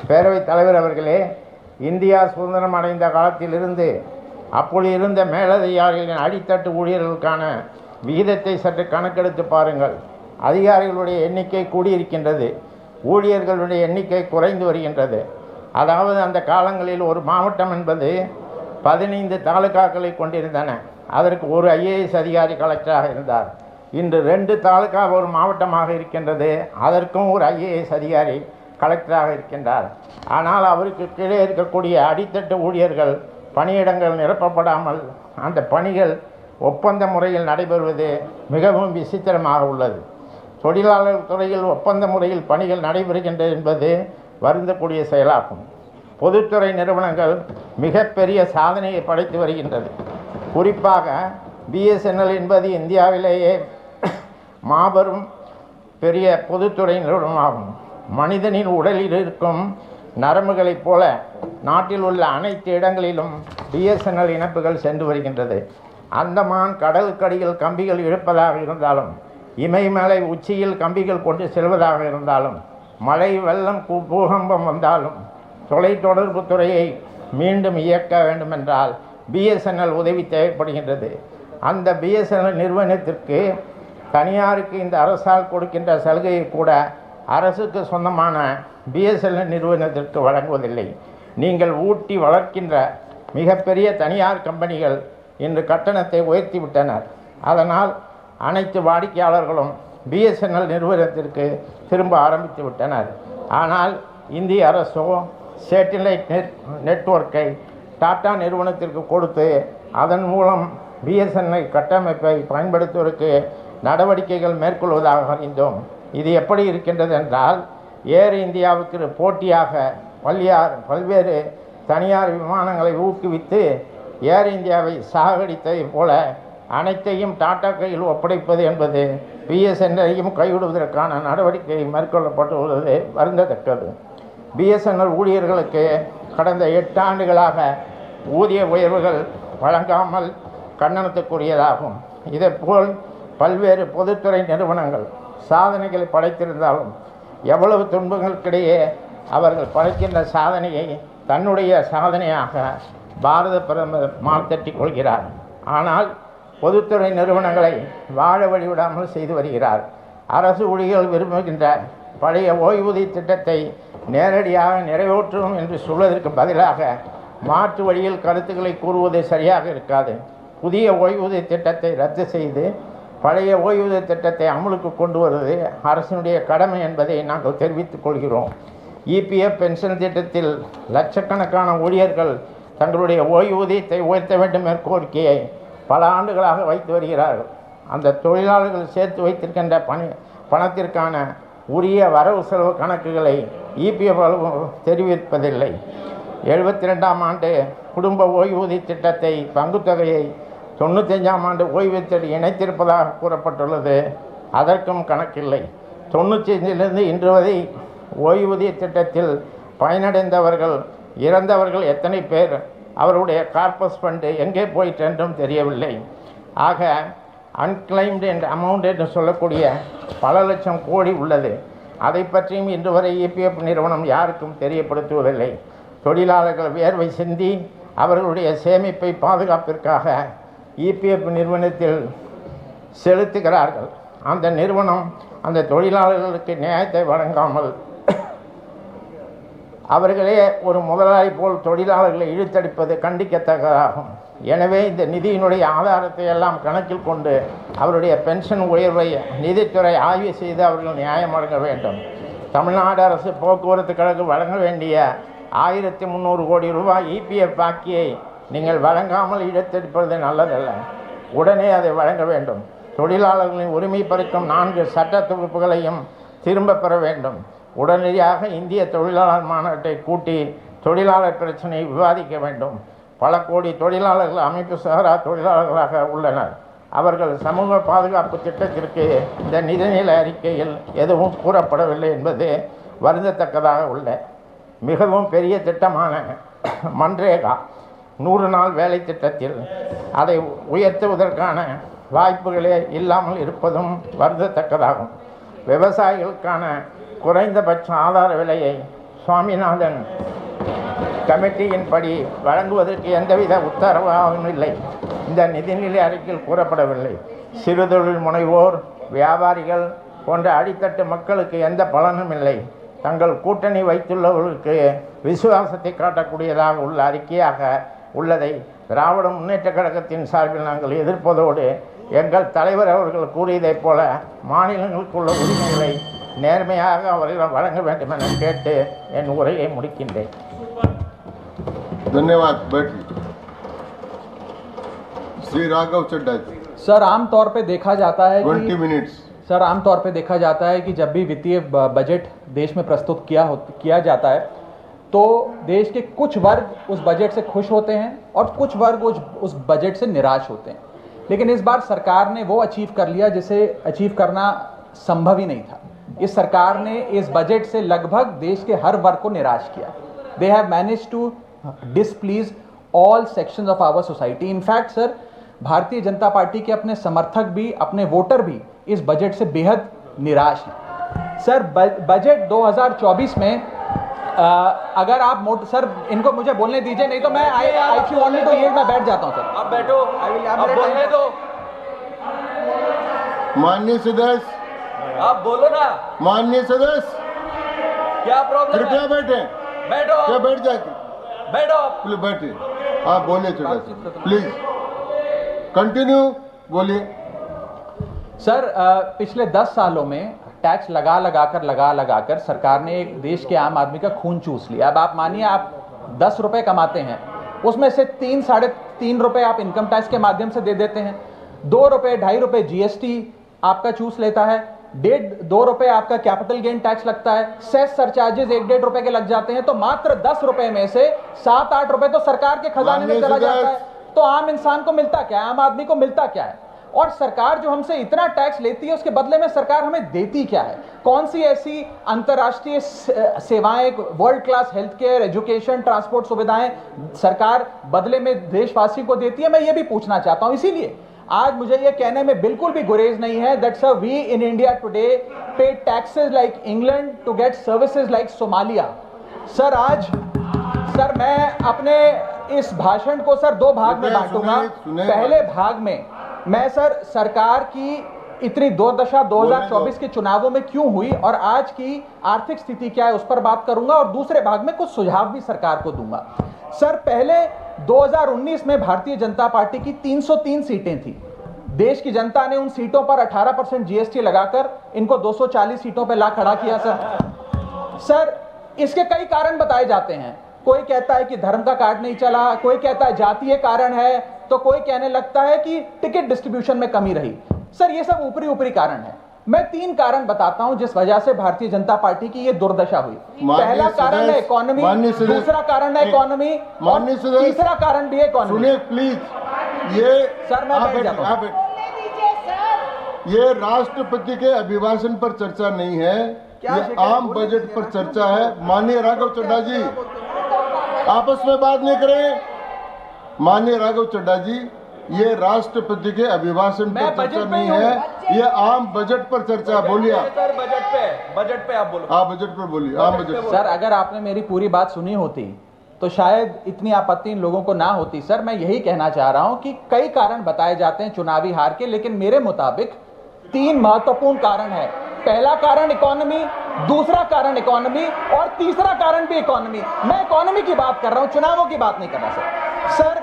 பேரவைத் தலைவர் அவர்களே, இந்தியா சுதந்திரம் அடைந்த காலத்திலிருந்து, அப்போது இருந்த மேலதிகாரிகளின் அடித்தட்டு ஊழியர்களுக்கான விகிதத்தை சற்று கணக்கெடுத்து பாருங்கள். அதிகாரிகளுடைய எண்ணிக்கை கூடியிருக்கின்றது, ஊழியர்களுடைய எண்ணிக்கை குறைந்து வருகின்றது. அதாவது, அந்த காலங்களில் ஒரு மாவட்டம் என்பது பதினைந்து தாலுகாக்களை கொண்டிருந்தன. அதற்கு ஒரு ஐ ஏ எஸ் அதிகாரி கலெக்டராக இருந்தார். இன்று ரெண்டு தாலுகா ஒரு மாவட்டமாக இருக்கின்றது, அதற்கும் ஒரு ஐ ஏ எஸ் அதிகாரி கலெக்டராக இருக்கின்றார். ஆனால், அவருக்கு கீழே இருக்கக்கூடிய அடித்தட்டு ஊழியர்கள் பணியிடங்கள் நிரப்பப்படாமல், அந்த பணிகள் ஒப்பந்த முறையில் நடைபெறுவது மிகவும் விசித்திரமாக உள்ளது. தொழிலாளர் துறையில் ஒப்பந்த முறையில் பணிகள் நடைபெறுகின்றது என்பது வருந்தக்கூடிய செயலாகும். பொதுத்துறை நிறுவனங்கள் மிகப்பெரிய சாதனையை படைத்து வருகின்றது. குறிப்பாக, பி எஸ் என் எல் என்பது இந்தியாவிலேயே மாபெரும் பெரிய பொதுத்துறை நிறுவனமாகும். மனிதனின் உடலில் இருக்கும் நரம்புகளைப் போல, நாட்டில் உள்ள அனைத்து இடங்களிலும் பி எஸ் என் எல் இணைப்புகள் சென்று வருகின்றது. அந்தமான் கடலுக்கடியில் கம்பிகள் இழுப்பதாக இருந்தாலும், இமயமலை உச்சியில் கம்பிகள் கொண்டு செல்வதாக இருந்தாலும், மழை, வெள்ளம், கு- பூகம்பம் வந்தாலும், தொலைத்தொடர்பு துறையை மீண்டும் இயக்க வேண்டுமென்றால், பி எஸ் என் எல் உதவி தேவைப்படுகின்றது. அந்த பி எஸ் என் எல் நிறுவனத்திற்கு, தனியாருக்கு இந்த அரசால் கொடுக்கின்ற சலுகையை கூட, அரசுக்கு சொந்தமான பி எஸ் என் எல் நிறுவனத்திற்கு வழங்குவதில்லை. நீங்கள் ஊட்டி வளர்க்கின்ற மிகப்பெரிய தனியார் கம்பெனிகள் இன்று கட்டணத்தை உயர்த்திவிட்டனர். அதனால், அனைத்து வாடிக்கையாளர்களும் பி எஸ் என் எல் நிறுவனத்திற்கு திரும்ப ஆரம்பித்து விட்டனர். ஆனால், இந்திய அரசோ சேட்டிலைட் நெட் நெட்வொர்க்கை டாடா நிறுவனத்திற்கு கொடுத்து, அதன் மூலம் பி எஸ் என் எல் கட்டமைப்பை பயன்படுத்துவதற்கு நடவடிக்கைகள் மேற்கொள்வதாக அறிந்தோம். இது எப்படி இருக்கின்றது என்றால், ஏர் இந்தியாவுக்கு போட்டியாக பல்யார் பல்வேறு தனியார் விமானங்களை ஊக்குவித்து, ஏர் இந்தியாவை சாகடித்ததைப் போல, அனைத்தையும் டாடா கையில் ஒப்படைப்பது என்பது பி எஸ் என் எல்லையும் கைவிடுவதற்கான நடவடிக்கை மேற்கொள்ளப்பட்டுள்ளது வருந்தத்தக்கது. பி எஸ் என் எல் ஊழியர்களுக்கு கடந்த எட்டு ஆண்டுகளாக ஊதிய உயர்வுகள் வழங்காமல் கண்டனத்துக்குரியதாகும். இதேபோல், பல்வேறு பொதுத்துறை நிறுவனங்கள் சாதனைகளை படைத்திருந்தாலும், எவ்வளவு துன்பங்களுக்கிடையே அவர்கள் படைக்கின்ற சாதனையை தன்னுடைய சாதனையாக பாரத பிரதமர் மார்த்தட்டிக் கொள்கிறார். ஆனால், பொதுத்துறை நிறுவனங்களை வாழ வழிவிடாமல் செய்து வருகிறார். அரசு ஊழியர்கள் விரும்புகின்ற பழைய ஓய்வூதிய திட்டத்தை நேரடியாக நிறைவேற்றுவோம் என்று சொல்வதற்கு பதிலாக, மாற்று வழியில் கருத்துக்களை கூறுவது சரியாக இருக்காது. புதிய ஓய்வூதிய திட்டத்தை ரத்து செய்து, பழைய ஓய்வூதிய திட்டத்தை அமலுக்கு கொண்டு வருவது அரசினுடைய கடமை என்பதை நாங்கள் தெரிவித்துக் கொள்கிறோம். இ பி எஃப் பென்ஷன் திட்டத்தில் லட்சக்கணக்கான ஊழியர்கள் தங்களுடைய ஓய்வூதியத்தை உயர்த்த வேண்டும் என்ற கோரிக்கையை பல ஆண்டுகளாக வைத்து வருகிறார்கள். அந்த தொழிலாளர்கள் சேர்த்து வைத்திருக்கின்ற பணி பணத்திற்கான உரிய வரவு செலவு கணக்குகளை இபிஎஃப் தெரிவிப்பதில்லை. எழுபத்தி ரெண்டாம் ஆண்டு குடும்ப ஓய்வூதிய திட்டத்தை, பங்கு தொகையை, தொண்ணூத்தஞ்சாம் ஆண்டு ஓய்வூதியத்தில் இணைத்திருப்பதாக கூறப்பட்டுள்ளது. அதற்கும் கணக்கில்லை. தொண்ணூற்றி ஐந்திலிருந்து இன்று வரை ஓய்வூதிய திட்டத்தில் பயனடைந்தவர்கள், இறந்தவர்கள் எத்தனை பேர், அவருடைய கார்பஸ் ஃபண்ட் எங்கே போயிற்று என்றும் தெரியவில்லை. ஆக, அன்கிளைம்டு என்ற அமௌண்ட் என்று சொல்லக்கூடிய பல லட்சம் கோடி உள்ளது. அதை பற்றியும் இன்று வரை இபிஎஃப் நிறுவனம் யாருக்கும் தெரியப்படுத்துவதில்லை. தொழிலாளர்கள் வியர்வை சிந்தி அவர்களுடைய சேமிப்பை பாதுகாப்பிற்காக இபிஎஃப் நிறுவனத்தில் செலுத்துகிறார்கள். அந்த நிறுவனம் அந்த தொழிலாளர்களுக்கு நியாயத்தை வழங்காமல், அவர்களே ஒரு முதலாளி போல் தொழிலாளர்களை இழுத்தடிப்பது கண்டிக்கத்தக்கதாகும். எனவே, இந்த நிதியினுடைய ஆதாரத்தை எல்லாம் கணக்கில் கொண்டு, அவருடைய பென்ஷன் உயர்வை நிதித்துறை ஆய்வு செய்து அவர்கள் நியாயம் வழங்க வேண்டும். தமிழ்நாடு அரசு போக்குவரத்து கழகம் வழங்க வேண்டிய ஆயிரத்தி முந்நூறு கோடி ரூபாய் இபிஎஃப் பாக்கியை நீங்கள் வழங்காமல் இழுத்தடிப்பது நல்லதல்ல. உடனே அதை வழங்க வேண்டும். தொழிலாளர்களின் உரிமை பறிக்கும் நான்கு சட்ட தொகுப்புகளையும் திரும்பப் பெற வேண்டும். உடனடியாக இந்திய தொழிலாளர் மாநாட்டை கூட்டி, தொழிலாளர் பிரச்சனையை விவாதிக்க வேண்டும். பல கோடி தொழிலாளர்கள், அமைப்பு சாரா தொழிலாளர்களாக உள்ளனர். அவர்கள் சமூக பாதுகாப்பு திட்டத்திற்கு இந்த நிதிநிலை அறிக்கையில் எதுவும் கூறப்படவில்லை என்பது வருந்தத்தக்கதாக உள்ள மிகவும் பெரிய திட்டமான மன்ரேகா, நூறு நாள் வேலை திட்டத்தில், அதை உயர்த்துவதற்கான வாய்ப்புகளே இல்லாமல் இருப்பதும் வருந்தத்தக்கதாகும். விவசாயிகளுக்கான குறைந்தபட்ச ஆதார விலையை சுவாமிநாதன் கமிட்டியின்படி வழங்குவதற்கு எந்தவித உத்தரவாகவும் இல்லை. இந்த நிதிநிலை அறிக்கையில் கூறப்படவில்லை. சிறுதொழில் முனைவோர், வியாபாரிகள் போன்ற அடித்தட்டு மக்களுக்கு எந்த பலனும் இல்லை. தங்கள் கூட்டணி வைத்துள்ளவர்களுக்கு விசுவாசத்தை காட்டக்கூடியதாக உள்ள அறிக்கையாக உள்ளதை திராவிட முன்னேற்ற கழகத்தின் சார்பில் நாங்கள் எதிர்ப்பதோடு, எங்கள் தலைவர் அவர்கள் கூறியதைப் போல மாநிலங்களுக்குள்ள உரிமைகளை நேர்மையாக அவர்களிடம் வழங்க வேண்டும் என கேட்டு என் உரையை முடிக்கின்றேன். धन्यवाद बैठ श्री राघव चड्ढा जी। सर, आमतौर पे देखा जाता है ट्वेंटी कि मिनट्स। सर, आमतौर पे देखा जाता है कि जब भी वित्तीय ब- बजट देश में प्रस्तुत किया हो, किया जाता है, तो देश के कुछ वर्ग उस बजट से खुश होते हैं और कुछ वर्ग उस उस बजट से निराश होते हैं। लेकिन इस बार सरकार ने वो अचीव कर लिया जिसे अचीव करना संभव ही नहीं था। इस सरकार ने इस बजट से लगभग देश के हर वर्ग को निराश किया। They have managed to displease all sections of our society। In fact, sir, Bharatiya Janata पार्टी के अपने समर्थक भी, अपने वोटर भी इस बजट से बेहद निराश हैं। सर, ब- बजट दो हज़ार चौबीस में, अ, अगर आप मोट सर, इनको मुझे बोलने दीजिए, नहीं तो मैं आई आई यू ओनली टू यील्ड, मैं बैठ जाता हूँ सर। आप बैठो। I will- आप अब मेरा बोलने time- दो। माननीय सदस्य, आप बोलो ना। माननीय सदस्य, क्या प्रॉब्लम कृपया है? बैठे। बैठो। क्या बैठ जाके? बैठो आप। प्लीज बैठे। आप बोलिए थोड़ा सा, प्लीज। कंटिन्यू बोलिए। सर, अ, पिछले दस सालों में टैक्स लगा लगा कर, लगा लगा कर सरकार ने एक देश के आम आदमी का खून चूस लिया। अब आप मानिए, आप दस रुपए कमाते हैं, उसमें से तीन, साढ़े तीन रुपए आप इनकम टैक्स के माध्यम से दे देते हैं, दो रुपए, ढाई रुपए जीएसटी आपका चूस लेता है, डेढ़, दो रुपए आपका कैपिटल गेन टैक्स लगता है, सेस सरचार्जेस एक डेढ़ रुपए के लग जाते हैं, तो मात्र दस रुपए में से सात आठ रुपए तो सरकार के खजाने में माननीय चला जाता सदस्य। है। तो आम इंसान को मिलता क्या है, आम आदमी को मिलता क्या है? और सरकार जो हमसे इतना टैक्स लेती है, उसके बदले में सरकार हमें देती क्या है? कौन सी ऐसी अंतर्राष्ट्रीय से- सेवाएं, world class health care, education, transport सुविधाएं सरकार बदले में देशवासियों को देती है? मैं ये भी पूछना चाहता हूं। इसीलिए आज मुझे ये कहने में बिल्कुल भी गुरेज नहीं है that sir, we in India today pay taxes like England to get services like Somalia। Sir, आज सर, मैं अपने इस भाषण को सर दो भाग में सुनिए, बांटूंगा। सुनिए, सुनिए। पहले भाग में मैं सर सरकार की इतनी दुर्दशा दो हज़ार चौबीस के चुनावों में क्यों हुई और आज की आर्थिक स्थिति क्या है, उस पर बात करूंगा और दूसरे भाग में कुछ सुझाव भी सरकार को दूंगा। सर, पहले दो हज़ार उन्नीस में भारतीय जनता पार्टी की तीन सौ तीन सीटें थी। देश की जनता ने उन सीटों पर अठारह परसेंट जीएसटी लगाकर इनको दो सौ चालीस सीटों पर ला खड़ा किया सर। सर, इसके कई कारण बताए जाते हैं। कोई कहता है कि धर्म का कार्ड नहीं चला, कोई कहता है जातीय कारण है, तो कोई कहने लगता है कि टिकट डिस्ट्रीब्यूशन में कमी रही। सर, ये सब ऊपरी ऊपरी कारण है। मैं तीन कारण बताता हूं जिस वजह से भारतीय जनता पार्टी की ये दुर्दशा हुई। माननीय पहला कारण है सदस्य, इकोनॉमी, माननीय सदस्य, दूसरा कारण है एक, इकोनॉमी, और माननीय सदस्य, तीसरा कारण भी है इकोनॉमी। सुनिए प्लीज, ये सर, मैं आप बैठ बैठिए, जाता हूं। आप बैठिए। ये राष्ट्रपति के अभिभाषण पर चर्चा नहीं है, क्या ये शिकायत आम बोलने बजट दीजिए पर ना, चर्चा क्यों है। बोलते हैं? माननीय राघव चड्ढा जी, आपस में बात नहीं करें। माननीय राघव चड्ढा जी, ये राष्ट्रपति के अभिभाषण मैं पर चर्चा बजट में नहीं ही हूँ। है, ये आम बजट पर चर्चा। बोलिए आप। सर, बजट पे, बजट पे आप बोलो। आप बजट पर बोलिए, आम बजट पर। सर, अगर आपने मेरी पूरी बात सुनी होती तो शायद इतनी आपत्ति इन लोगों को ना होती। सर, मैं यही कहना चाह रहा हूं कि कई कारण बताए जाते हैं चुनावी हार के, लेकिन मेरे मुताबिक तीन महत्वपूर्ण कारण है। पहला कारण इकोनॉमी, दूसरा कारण इकोनॉमी, और तीसरा कारण भी इकोनॉमी। मैं इकोनॉमी की बात कर रहा हूं, चुनावों की बात नहीं कर रहा। सर, सर,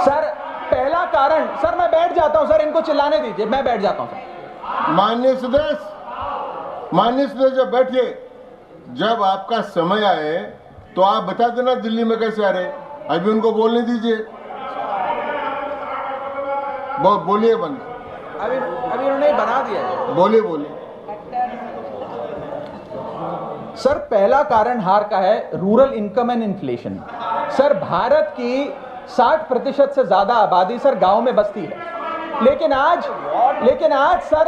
सर, पहला कारण, सर, मैं बैठ जाता हूं सर, इनको चिल्लाने दीजिए, मैं बैठ जाता हूं सर। माननीय सदस्य, माननीय सदस्य, बैठिए। जब आपका समय आए तो आप बता देना दिल्ली में कैसे आ रहे। अभी उनको बोलने दीजिए। बो-, बोलिए बंद। अभी, अभी उन्होंने बना दिया है। बोलिए, बोलिए। सर, पहला कारण हार का है rural income and inflation. Sir, Bharat की साठ प्रतिशत से ज्यादा आबादी सर गांव में बसती है, लेकिन आज, लेकिन आज सर,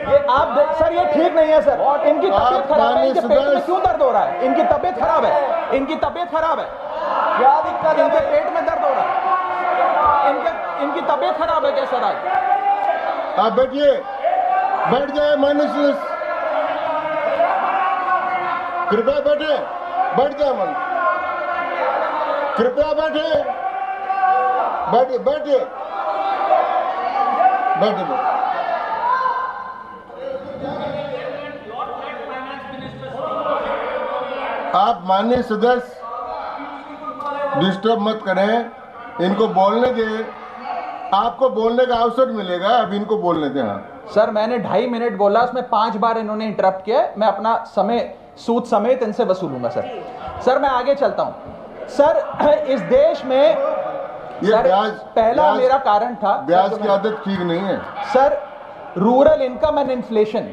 ये आप दे-, सर, ये ठीक नहीं है सर। इनकी तबीयत आप खराब है, माननीय इनके पेट में सदस्य। क्यों दर्द हो रहा है? इनकी तबीयत खराब है, इनकी तबीयत खराब है। क्या दिक्कत है? इनके पेट में दर्द हो रहा है, इनके, इनकी तबीयत खराब है क्या सर आज? आप बैठिए, बैठ जाए माननीय सदस्य। कृपया बैठे, बैठ जाए मन। कृपया बैठे, बैठिए, बैठिए, बैठिए, बैठिए। आप माननीय सदस्य डिस्टर्ब मत करें, इनको बोलने दें, आपको बोलने का अवसर मिलेगा, अब इनको बोलने दें। हाँ। सर, मैंने ढाई मिनट बोला, उसमें पांच बार इन्होंने इंटरप्ट किया है। मैं अपना समय सूद समेत इनसे वसूलूंगा सर। सर, मैं आगे चलता हूं। सर, इस देश में ये सर, ब्याज, पहला ब्याज, मेरा कारण था ब्याज सर, की आदत ठीक नहीं है। Sir, rural income and inflation.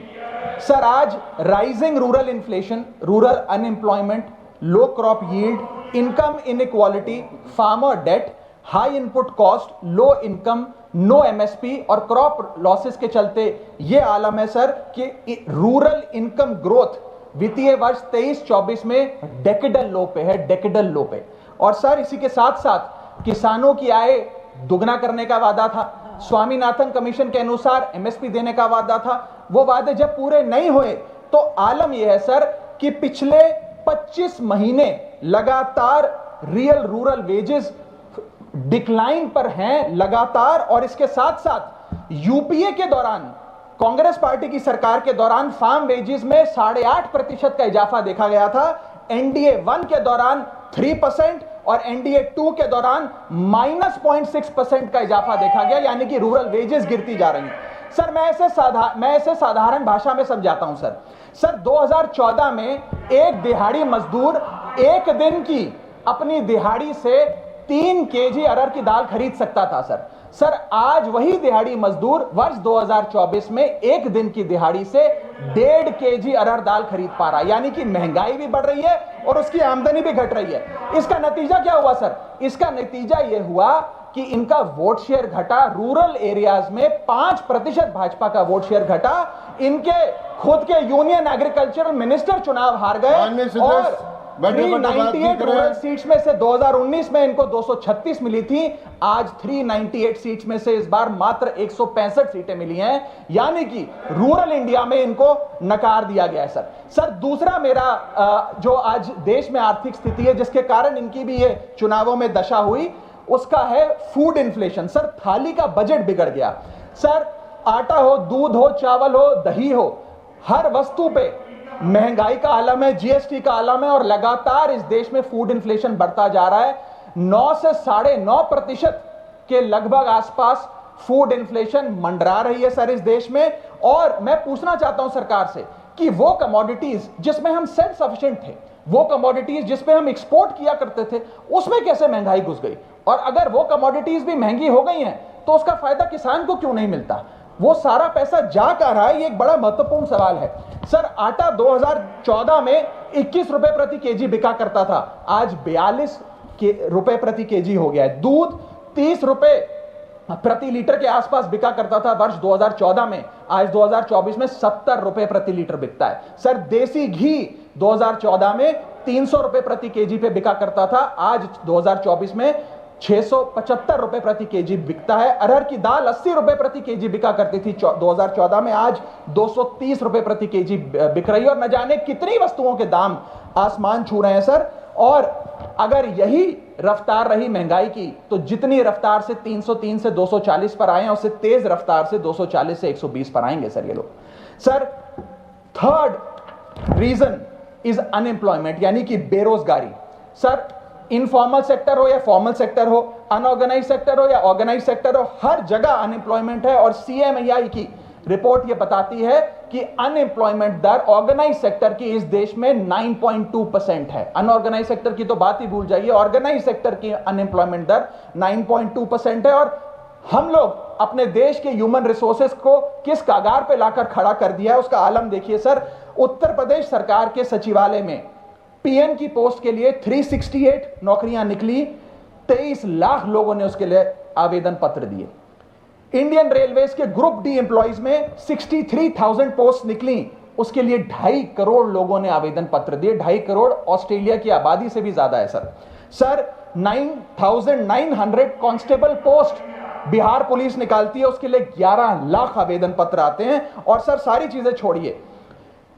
Sir, आज rising rural inflation, rural unemployment, low crop yield, income inequality, farmer debt, high input cost, low income, no MSP और क्रॉप लॉसेस के चलते ये आलम है सर कि रूरल इनकम ग्रोथ वित्तीय वर्ष तेईस चौबीस में डेकेडल लो पे है, डेकेडल लो पे। और सर, इसी के साथ साथ किसानों की आय दुगना करने का वादा था, स्वामीनाथन कमीशन के अनुसार एमएसपी देने का वादा था। वो वादे जब पूरे नहीं हुए तो आलम यह है सर कि पिछले पच्चीस महीने लगातार रियल रूरल वेजेस डिक्लाइन पर हैं लगातार। और इसके साथ साथ यूपीए के दौरान, कांग्रेस पार्टी की सरकार के दौरान फार्म वेजेस में साढ़े आठ प्रतिशत का इजाफा देखा गया था। एनडीए वन के दौरान थ्री परसेंट और एनडीए टू के दौरान माइनस पॉइंट सिक्स परसेंट का इजाफा देखा गया, यानी कि रूरल वेजेस गिरती जा रही हैं। सर, मैं ऐसे साधा मैं ऐसे साधारण भाषा में समझाता हूं सर। सर, दो हज़ार चौदह में एक दिहाड़ी मजदूर एक दिन की अपनी दिहाड़ी से तीन केजी अरहर की दाल खरीद सकता था सर। सर, आज वही दिहाड़ी मजदूर वर्ष दो हज़ार चौबीस में एक दिन की दिहाड़ी से डेढ़ केजी अरहर दाल खरीद पा रहा है, यानी कि महंगाई भी बढ़ रही है और उसकी आमदनी भी घट रही है। इसका नतीजा क्या हुआ सर? इसका नतीजा ये हुआ कि इनका वोट शेयर घटा। रूरल एरियाज में पांच प्रतिशत भाजपा का वोट शेयर घटा। इनके खुद के यूनियन एग्रीकल्चरल मिनिस्टर चुनाव हार गए माननीय सदस्य, और बैठे, बैठे बात भी थ्री नाइंटी एट करें। रूरल सीट्स में से दो हज़ार उन्नीस में इनको दो सौ छत्तीस मिली थी, आज थ्री नाइंटी एट सीट्स में से इस बार मात्र एक सौ पैंसठ सीटें मिली हैं, यानी कि रूरल इंडिया में इनको नकार दिया गया है सर। सर, दूसरा मेरा, अ, जो आज देश में आर्थिक स्थिति है जिसके कारण इनकी भी ये चुनावों में दशा हुई, उसका है फूड इन्फ्लेशन। सर, थाली का बजट बिगड़ गया। सर, आटा हो, दूध हो, चावल हो, दही हो, हर वस्तु पे महंगाई का आलम है, जीएसटी का आलम है और लगातार इस देश में फूड इन्फ्लेशन बढ़ता जा रहा है। नौ से साढ़े नौ प्रतिशत के लगभग आसपास फूड इन्फ्लेशन मंडरा रही है सर इस देश में। और मैं पूछना चाहता हूं सरकार से कि वो कमोडिटीज जिसमें हम सेल्फ सफिशिएंट थे, वो कमोडिटीज जिस पे हम एक्सपोर्ट किया करते थे, उसमें कैसे महंगाई घुस गई? और अगर वो कमोडिटीज भी महंगी हो गई हैं, तो उसका फायदा किसान को क्यों नहीं मिलता? वो सारा पैसा जा कहाँ रहा है, ये एक बड़ा महत्वपूर्ण सवाल है। सर, आटा दो हज़ार चौदह में इक्कीस रुपए प्रति केजी बिका करता था, आज बयालीस के रुपए प्रति केजी हो गया है। दूध तीस रुपए प्रति लीटर के आसपास बिका करता था वर्ष दो हज़ार चौदह में, आज दो हज़ार चौबीस में सत्तर रुपए प्रति लीटर बिकता है। सर, देसी घी दो हज़ार चौदह में तीन सौ रुपए प्रति केजी पे बिका करता था, आज दो हज़ार चौबीस में छह सौ पचहत्तर रुपए प्रति केजी बिकता है। अरहर की दाल अस्सी रुपए प्रति केजी बिका करती थी चौ-, दो हज़ार चौदह में, आज दो सौ तीस रुपए प्रति केजी ब-, बिक रही है। और न जाने कितनी वस्तुओं के दाम आसमान छू रहे हैं, सर। और अगर यही रफ्तार रही महंगाई की, तो जितनी रफ्तार से तीन सौ तीन से दो सौ चालीस पर आए हैं, उससे तेज रफ्तार से दो सौ चालीस से एक सौ बीस पर आएंगे, सर, ये लोग। Sir, third reason is unemployment, यानी कि बेरोजगारी। सर, इनफॉर्मल सेक्टर हो या फॉर्मल सेक्टर हो, अनऑर्गेनाइज सेक्टर हो या ऑर्गेनाइज सेक्टर हो, हर जगह अनएम्प्लॉयमेंट है। और सीएमईआई की रिपोर्ट ये बताती है कि अनएम्प्लॉयमेंट दर ऑर्गेनाइज सेक्टर की इस देश में नाइन पॉइंट टू परसेंट है। अनऑर्गेनाइज सेक्टर की तो बात ही भूल जाइए, ऑर्गेनाइज सेक्टर की अनएम्प्लॉयमेंट दर नाइन पॉइंट टू परसेंट है। और हम लोग अपने देश के ह्यूमन रिसोर्सेज को किस कगार पे लाकर खड़ा कर दिया है, उसका आलम देखिए, सर। उत्तर प्रदेश सरकार के सचिवालय में पीएम की पोस्ट के लिए थ्री सिक्सटी एट नौकरियां निकली, तेईस लाख लोगों ने उसके लिए आवेदन पत्र दिए। इंडियन रेलवेज के ग्रुप डी एम्प्लॉयज में सिक्सटी थ्री थाउजेंड पोस्ट निकली, उसके लिए ढाई करोड़ लोगों ने आवेदन पत्र दिए। ढाई करोड़ ऑस्ट्रेलिया की आबादी से भी ज्यादा है, sir. Sir, nine thousand nine hundred constable post Bihar police निकालती है, उसके लिए ग्यारह लाख आवेदन पत्र आते हैं। और सर, सारी चीजें छोड़िए,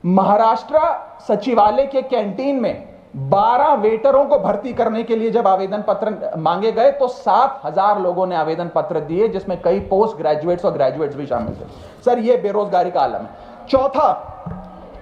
महाराष्ट्र सचिवालय के कैंटीन में बारह वेटरों को भर्ती करने के लिए जब आवेदन पत्र मांगे गए, तो सात हज़ार लोगों ने आवेदन पत्र दिए, जिसमें कई पोस्ट ग्रेजुएट्स और ग्रेजुएट्स भी शामिल थे। सर, ये बेरोजगारी का आलम है। चौथा,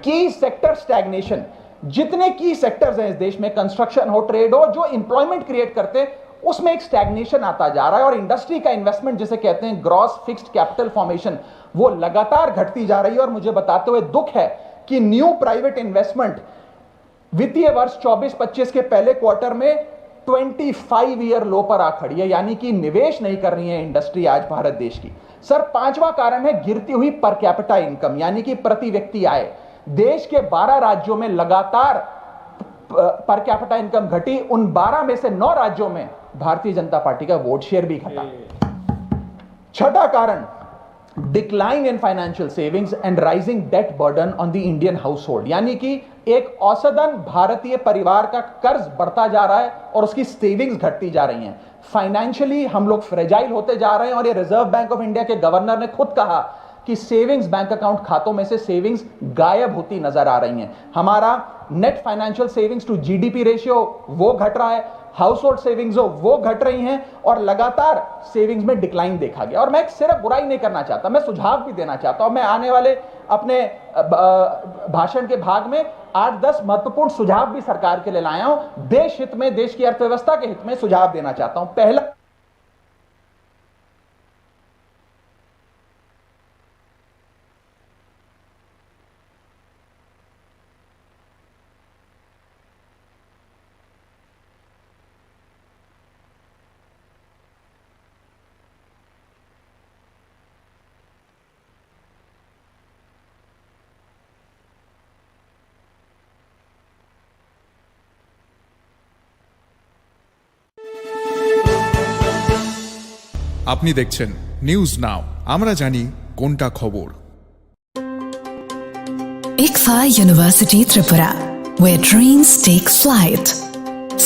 की सेक्टर स्टैग्नेशन। जितने की सेक्टर्स हैं इस देश में, कंस्ट्रक्शन हो, ट्रेड हो, जो एम्प्लॉयमेंट क्रिएट करते हैं, उसमें एक स्टैग्नेशन आता जा रहा है। और इंडस्ट्री का इन्वेस्टमेंट, जिसे कहते हैं ग्रॉस फिक्स्ड कैपिटल फॉर्मेशन, वो लगातार घटती जा रही है। और मुझे बताते हुए दुख है कि न्यू प्राइवेट इन्वेस्टमेंट वित्तीय वर्ष चौबीस पच्चीस के पहले क्वार्टर में ट्वेंटी फ़ाइव ईयर लो पर आ खड़ी है, यानी कि निवेश नहीं कर रही है इंडस्ट्री आज भारत देश की। सर, पांचवा कारण है गिरती हुई पर कैपिटा इनकम, यानी कि प्रति व्यक्ति आय। देश के बारह राज्यों में लगातार पर कैपिटा इनकम घटी, उन बारह में से नौ राज्यों में भारतीय जनता पार्टी का वोट शेयर भी घटा। छठा कारण, decline in financial savings and rising debt burden on the Indian household, यानी कि एक औसतन भारतीय परिवार का कर्ज बढ़ता जा रहा है और उसकी सेविंग्स घटती जा रही हैं। फाइनेंशियली हम लोग फ्रेजाइल होते जा रहे हैं और ये रिजर्व बैंक ऑफ इंडिया के गवर्नर ने खुद कहा कि सेविंग्स बैंक अकाउंट खातों में से सेविंग्स गायब होती नजर आ रही हैं। हमारा net financial savings to GDP ratio वो घट रहा है, हाउस होल्ड सेविंग्स हो वो घट रही हैं और लगातार सेविंग्स में डिक्लाइन देखा गया। और मैं सिर्फ बुराई नहीं करना चाहता, मैं सुझाव भी देना चाहता हूं। मैं आने वाले अपने अ, ब-, अ, भाषण के भाग में आठ दस महत्वपूर्ण सुझाव भी सरकार के लिए लाया हूं। देश हित में, देश की अर्थव्यवस्था के हित में सुझाव देना चाहता हूं। पहला, আপনি দেখছেন নিউজ নাও, আমরা জানি কোনটা খবর। ICFAI University Tripura, where dreams take flight.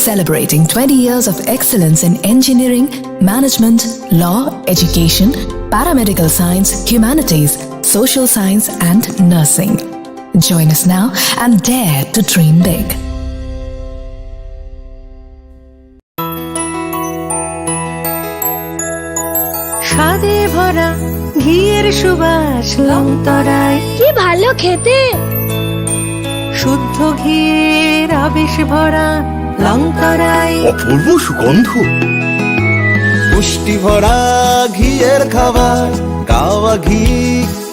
Celebrating twenty years of excellence in engineering, management, law, education, paramedical science, humanities, social science, and nursing. Join us now and dare to dream big. স্বাদে ভরা ঘিয়ের সুবাস লংতরায়। কি ভালো খেতে! শুদ্ধ ঘিয়ের আবেশ ভরা লংতরায়। অপূর্ব সুগন্ধ। পুষ্টি ভরা ঘিয়ের খাবার, কাওয়া ঘি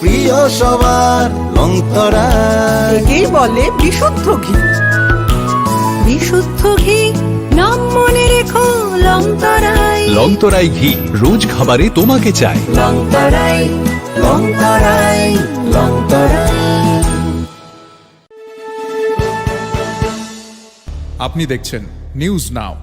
প্রিয় সবার, লংতরায়। একেই বলে বিশুদ্ধ ঘি। বিশুদ্ধ ঘি, নাম মনে রেখো, লংতরায়। লংতরাই ঘি, রোজ খাবারে তোমাকে চাই। লংতরাই, লংতরাই, লংতরাই। আপনি দেখছেন নিউজ নাও।